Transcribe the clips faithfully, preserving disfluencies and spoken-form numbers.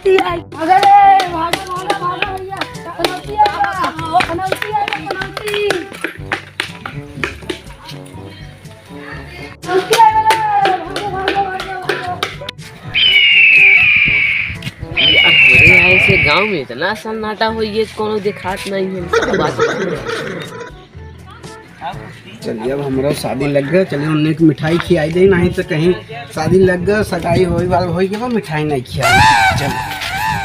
अरे, भागो, भागो, भागो भैया, पनौती आ गया, पनौती आ गया, पनौती। पनौती आ गया, भागो, भागो, भागो, भागो। यार, हमारे यहाँ से गाँव में इतना सन्नाटा हो, ये कोनो दिखात नहीं है, बात। चलिए, अब हमरा शादी लग गए, चलिए उन्हें एक मिठाई खियाई दे, नहीं तो कहीं शादी लग गए, सगाई होई वाला होई के बाद मिठाई नहीं खियाई। चल,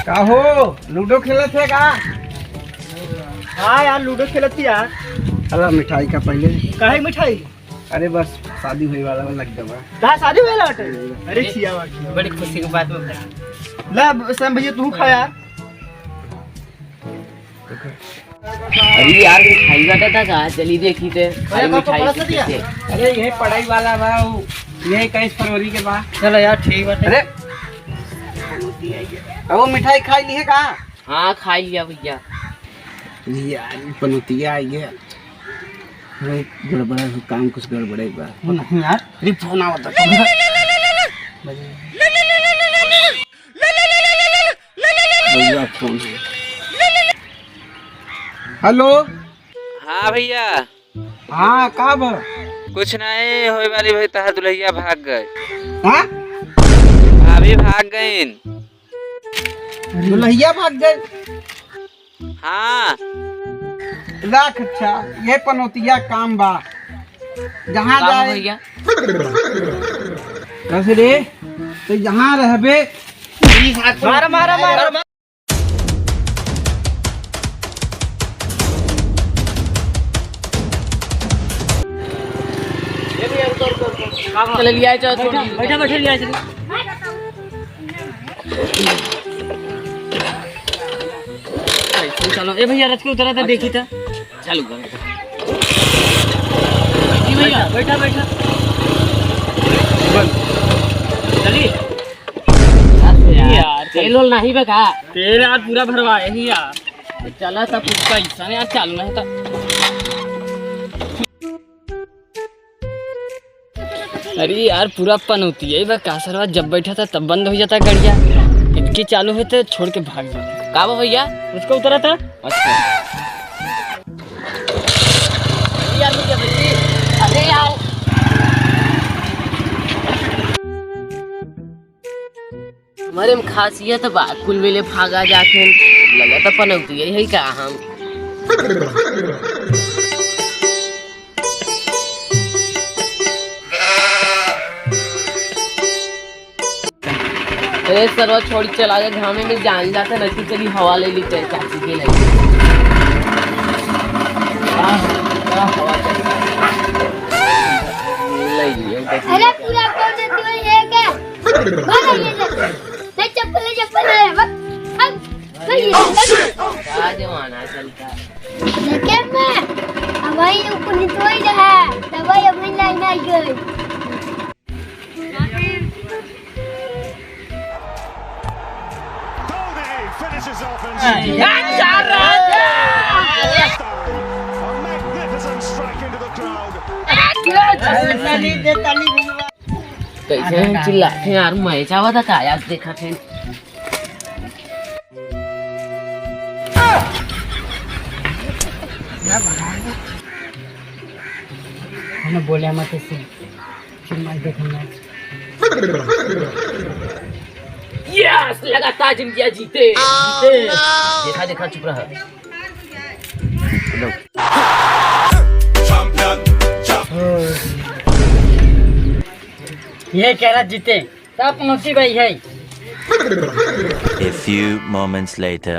का हो, लूडो खेलत है का? हाँ यार, लूडो खेलत थी यार। अरे मिठाई का पहले। काहे मिठाई? अरे बस, शादी होई वाला लग गवा। दा शादी होई वाला बाटे? अरे छिया बाटे। बड़ी खुशी की बात बा। ला, सैम भैया, तू खा यार। अरे यार, मिठाई बाटे था का? चली देखी ते। अरे, अरे, मिठाई पड़ा किसे दिया? दे? अरे, यही पढ़ाई वाला बा, वो, यही इक्कीस फरवरी के बा। चलो यार, ठीक बाटे। अरे, अब वो मिठाई खाई ली है का? हाँ, खाई लिया भैया। यार, पनौतिया आई है। अरे, गड़बड़ा है, काम कुछ गड़बड़े बा। वो नहीं यार। अरे, फोन आवता। भैया फोन है। हेलो। हाँ भैया। हाँ, का बा? कुछ नहीं, होए वाली भाई, तहार दुल्हैया भाग गए। हाँ? भाभी भाग गईन। दुल्हैया भाग गए? हाँ। राख अच्छा, ये पनौतिया काम बा। जहाँ का बा जाए। भैया? कैसे रे? तो जहाँ रहबे। मारा, मारा, मारा, मारा। चल लिया, चल, बैठा, छोड़। बैठा, बैठा, लिया, चल। चलो, ए भैया, रथ के उतरा था, देखी था। चालू कर। जी भैया, बैठा, बैठा। चली। यार, तेल वेल नहीं बा का? तेल यार पूरा भरवाए ही यार। चला तब कुछ पैसा नहीं यार, चालू नहीं था। अरे यार, पूरा पनौतिया ही बा का सरवा, जब बैठा था तब बंद हो जाता है गड़िया, इतकी चालू है तो छोड़ के भाग जाता। का बा भैया? उसको उतरा था। अच्छा। अरे यार, मुझे बच्ची, अरे यार। हमरे में खासियत बा, कुल मिले भागा जात हैं, लगत पनौतिया ही है का हम। ए सरवा छोड़ी चला के घामे में जान जाता ना कि चली हवा ले ली चाहे चाची के लगे। आह, क्या हवा चल रही है। ले लिए, अरे पूरा कौन देती हुई है क्या? भाग ले जा। नहीं चप्पल, नहीं चप्पल है, भाग, भाग, भाग ये। क्या जमाना चलता है। देखे मैं, अब वही ऊपर निकल रहा है, तब वही अपनी लाइन आ गई। Cody finishes off and a magnificent strike into the crowd. कैसे हम चिल्लाते हैं यार, मैच आवा था का यार, देखा थे। हमें बोले मत इसे। चुम्मा दे दो ना। यस, लगातार जिंदगी जीते, जीते। देखा, देखा, चुप रहा। ये कह रहा जीते, तब पनौती भाई है। A few moments later.